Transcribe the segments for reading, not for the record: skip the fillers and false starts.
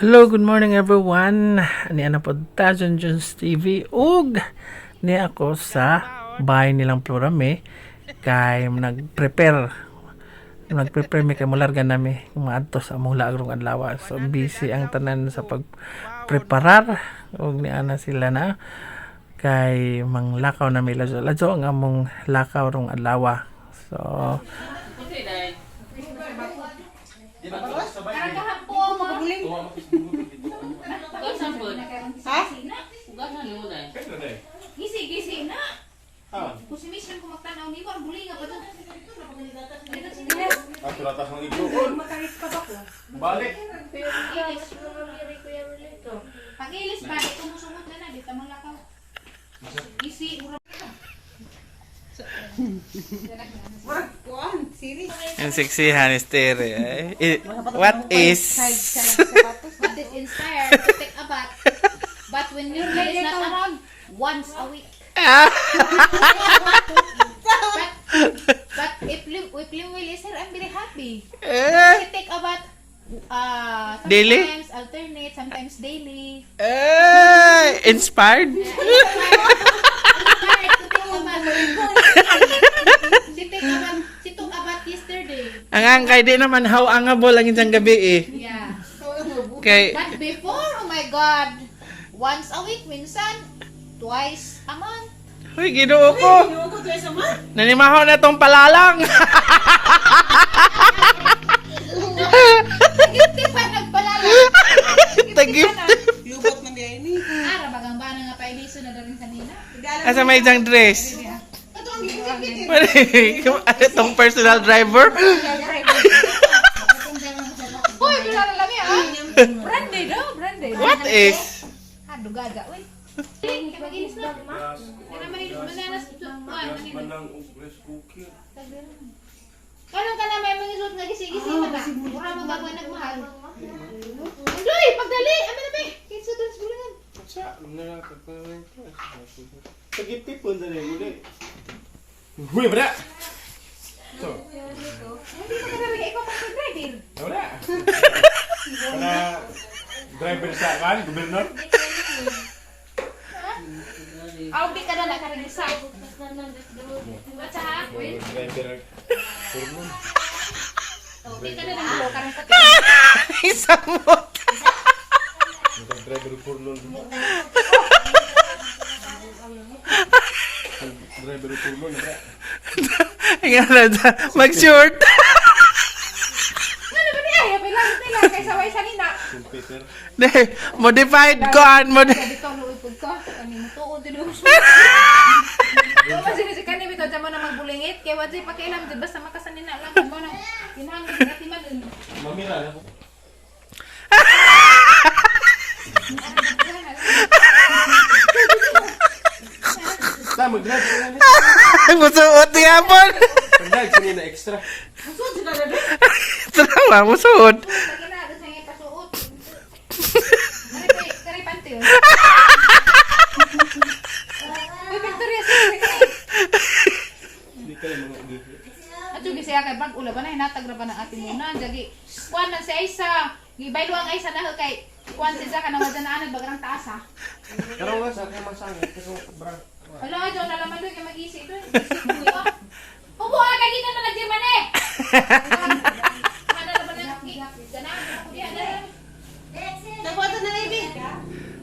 Hello, good morning, everyone. Ani ana po ta Junjun's TV ug ni ako sa bahay nilang Florame kay nag-prepare mi kay mularga nami maadto sa among lagrong adlaw. So busy ang tanan sa pagpreparar ug ni ana sila na kay manglakaw na mi ladyo ladyo ang among lakaw rong adlaw. So Gisi, gisi na. Kung si Miss lang kumagtanaw ni ang buli nga pa doon. Ah, tulatas ng iglo. Balik. Ilis. Pag-ilis ba, ito mo sungod na na, di tamang lakaw. Gisi, mura. Ang seksihan is Tere. Eh. What is What is inspired to take a bath? But when your leg is not around, once a week. But if Limuel is here, I'm very happy. Eh, She take a bath sometimes Daily? Alternate, sometimes daily. Eh, inspired? Inspired to take a bath. She took a bath yesterday. Ang angkay di naman how angabol ang isang gabi eh. Yeah. Kay But before, oh my God, once a week, minsan, twice a month. Huy, Ginoo ko. Nanimaho na tong palalang. Tagipti pa nagpalala. Tagip. Lubot man di ni. Ara, bagang ba na nga pailiso na darin sa nila? Asa may isang dress? Kato ang gigit. Ano tong personal driver? Uy, bila na lang ah. Branded, oh, branded. What is? Ah, dugaga, uy. Kaya mag-ilis na. Kaya manilis, mananas, kuwan, manilis. Manang rice cooker. Kanong ka na may mga isuot nga gisi-gisi man na. Mura mo bago nagmahal. Andoy, pagdali, amin na be. Kinsa dun sa bulangan. Sa, Tagipipon na rin uli. Huli ba na? So, Hindi mo ka na ikaw pang driver. wala. Wala. Driver sa kan, gobernador. Aw, di ka na nakarigisa. Ba't ha? Driver. Purnon. Oh, di ka na nang karon sa Isang mot. Driver purnon. Driver purnon ba? Nga na, mag-short. Ano ba niya? Ay, pila nila kay saway sa nina. Computer. De, modified koan, Sabi ko, luoy pud ko. Kani mo tuod din ako. Kasi si kani bitaw mo na magbulingit kay wa jay pakialam di basta makasanina lang mo na kinahanglan sa atiman. Mamira na ako. Ta, mag-drive ka na. Musuot niya po. Pag-drive, sino na extra? Tara, musuot. Pag na sa nga pasuot. Kari panty. Uy, Victoria Secret. Hindi kayo mga gihi. At yung siya kay bag ula ba na hinatag ra ba ng ate muna jagi kuan man si Aisa gibaylo ang Aisa na kay kuan si Zaka na wala na anad bagrang taas ha. Karoon nga sa akin masangit. Kasi bra. Wala ka dyan nalaman doon kay mag-isi ito. Hubo ka kay gikan man nagdirman eh. Ano naman ang Nagwato na baby.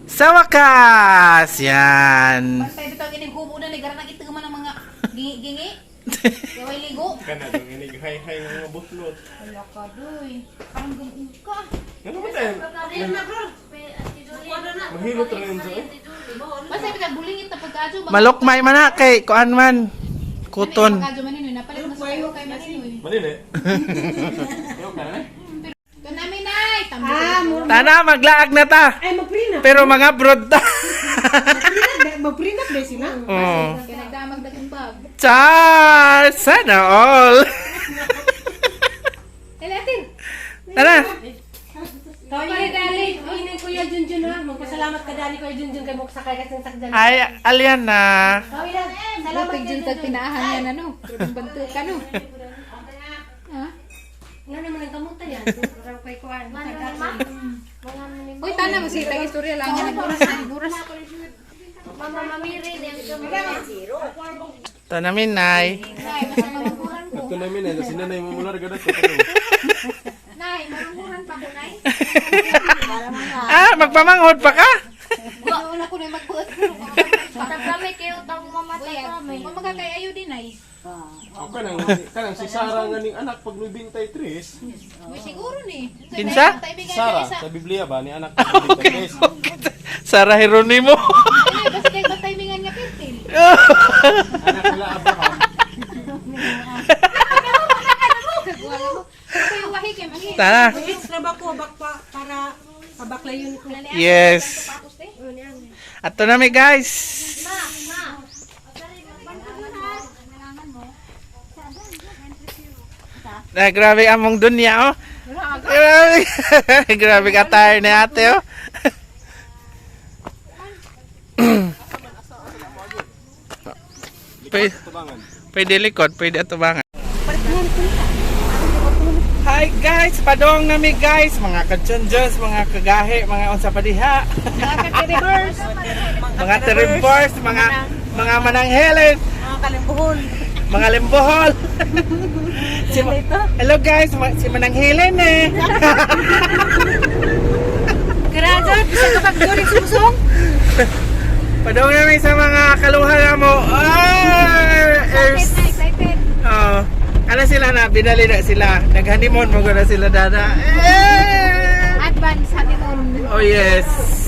Sa wakas, yan. Bantay bitaw kining hubo na ni garang ito man ang mga gingi-gingi. Gaway ligo. Kana dong inig hay-hay mga butlot. Wala ka doy. Parang gumuong ka. Ano ba tayo? Mahilot rin sa eh. Basta bitaw bulingit na pagkaadyo. Malukmay man na kay kuan man. Kuton. Pagkaadyo man ninoy. Napalit mas kayo kay maninoy. Mali na eh. Ayaw ka na eh. Kanami nay. Tambo. Tana, maglaag na ta. Ay magprina. Pero mga broad ta. Magprina ba sila? Oh. Kaya nagdamag dagang bag. Char! Sana all. Elatin. Tara. Kawin dali. Ay, Kuya Junjun ha. Magpasalamat ka dali, Kuya Junjun, kay Muksakay ka sa sakdan. Ay, alyan na. Kawin lang. Salamat Salamat kay jud Junjun. tag pinaahan yan ano. Grabeng bantu ka no. Ha? Nga naman ang kamutan yan. Parang kay Kuan. Uy, tanan mo sita istorya lang. Buras, buras. Tanamin, Nay. Nay, basta malungkuran ko. Ito namin eh, si nanay mo mula ka dito. Nay, malungkuran pa ko, Nay. Ah, magpamanghod pa ka? Wala ko na magbuot. Kami kayo tang mamatay kami. Kung magkakayayo din, Nay. Ako kanang si Sarah nga ning anak pag 93. Uy, siguro ni. Kinsa? Sarah sa Biblia ba ni anak pag 93? Sarah Geronimo. Ay, basta kay batimingan nga pirtil. Anak nila Abraham. Wala mo. Ako yung wahi kay mangi. Tara. Extra ba ko bak pa para pabaklayon ko. Yes. Ato na mi, guys. Na, grabe among dunya oh. Grabe. Grabe ka tayo ni ate oh. Pwede, Tabangan. pwede likod, pwede atubangan. Hi guys, padong nami guys, mga kachunjos, mga kagahe, mga unsa pa diha. Mga teribors, mga mananghelen, Mga kalimbuhol. mga limbohol. Si, hello guys, si Manang Helen eh. Grabe, bisa ka pagduring susong. Padong nami sa mga kaluha na mo. Ah, Excited. Oh, ano sila na, binali na sila. Nag-honeymoon mo na sila dada. Eh! Advance honeymoon. Oh yes.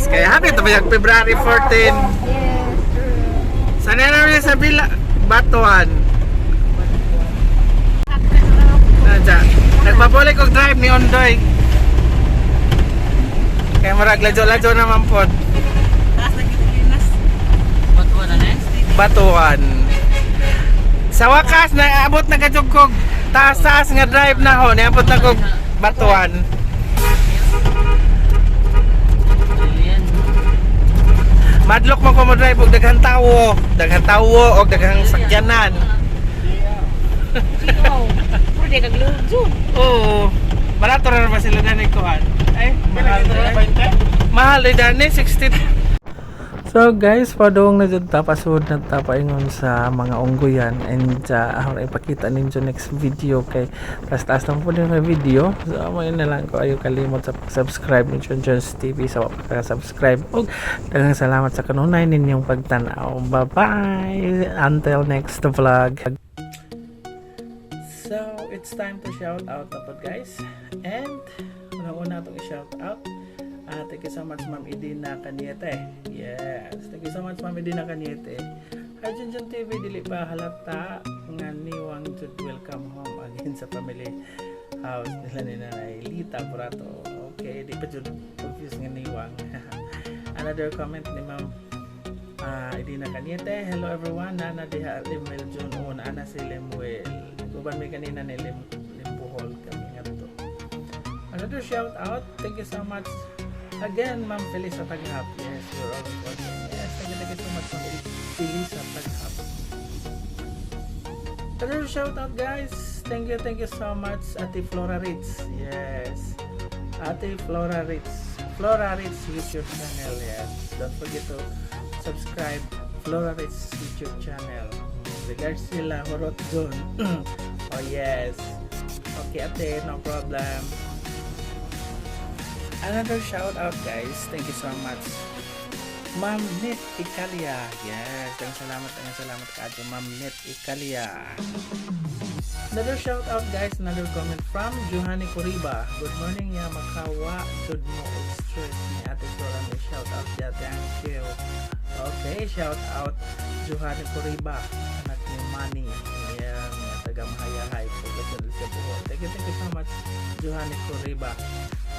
Kaya happy ito ba February 14. Yes. Sana namin sa Bila Batuan. Nandiyan. Nagpapulik og drive ni Ondoy. Kaya murag ladyo-ladyo naman pod. Taas na kitulinas. Batuan. Sa wakas, naabot na kadyog kog taas-taas nga drive na ho. Niabot na kog Batuan. Madlok man ko mo drive og daghang tawo, daghang tawo og daghang sakyanan. Puro di kag Jun. Oo. Barato ra ba sila dani kuan? Ay, mahal Pila eh. Mahal eh dani 60. So guys, padung na jud ta, pasud na ta paingon sa mga unggoyan and ako na ipakita ninyo next video kay taas-taas lang po din na video. So mo na lang ko ayo kalimot sa pag-subscribe ni Junjun's TV sa wa pa subscribe. Og daghang salamat sa kanunay ninyong pagtan-aw. Bye-bye until next vlog. So, it's time to shout out na pod, guys. And unang-una itong i-shout out. Ah, thank you so much, Ma'am Idina Caniete. Yes. Thank you so much, Ma'am Idina Caniete. Hi, Junjun TV. Dili pa halata nga niwang jud welcome home again sa family house nila ni Nanay Lita Burato. Okay, di pa jud confused nga niwang. Another comment ni Ma'am Idina Caniete. Hello everyone. Nana diha Lemuel June. Oo, naana si Lemuel. Uban may kanina ni Limbuhol kami nga to. Another shout out. Thank you so much. Again, Ma'am Felisa Taghap. Yes, you're always watching. Yes, thank you so much, Ma'am Felisa Taghap. Another shout out, guys. Thank you so much, Ate Flora Ritz. Yes. Ate Flora Ritz. Flora Ritz YouTube channel. Yes. Don't forget to subscribe Flora Ritz YouTube channel. Regards sila, Horot Zone. Oh, yes. Okay, Ate, no problem. Another shout out, guys. Thank you so much. Ma'am Net Ikalia. Yes, daghang salamat kaadto Ma'am Net Ikalia. Another shout out, guys, another comment from Johanny Coriba. Good morning ya makawa jud mo og stress ni Ate Flora, may shout out ya, thank you. Okay, shout out Johanny Coriba, anak ni Manny. Ayan, nga taga Mahayahay, Poblacion sa Bohol. Thank you so much, Johanny Coriba.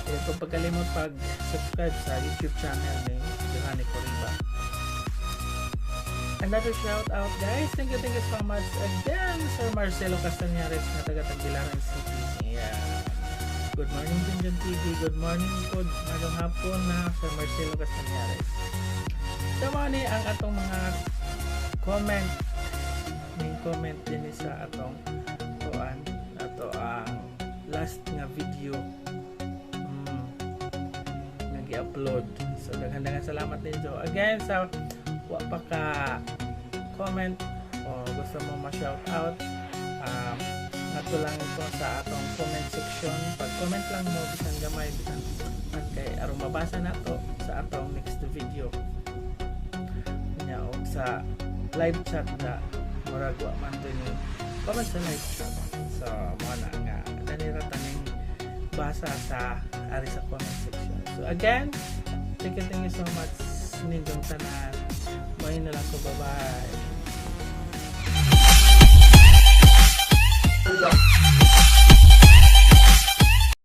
Eh, kung pagkalimot pag-subscribe sa YouTube channel ni Johanny Coriba. Another shout out, guys. Thank you so much again, Sir Marcelo Castañares na taga Tagbilaran City. Yeah. Good morning, Junjun TV. Good morning po. Magandang hapon na, Sir Marcelo Castañares. So, mao ni ang atong mga comment. Ning comment din sa atong kuan ato ang last nga video. Nga gi-upload. So daghan-daghan salamat ninyo. Again, sa wa pa ka comment o gusto mo ma-shout out, ato lang ito sa atong comment section. Pag comment lang mo bisan gamay, bisan man, kay aron mabasa nato sa atong next video. Nya og sa live chat na murag wa man din ni comment sa live chat. So mo na nga dali ra taning basa sa ari sa comment section. So again, thank you so much ninyong tanan. Bye na lang ko. Bye bye.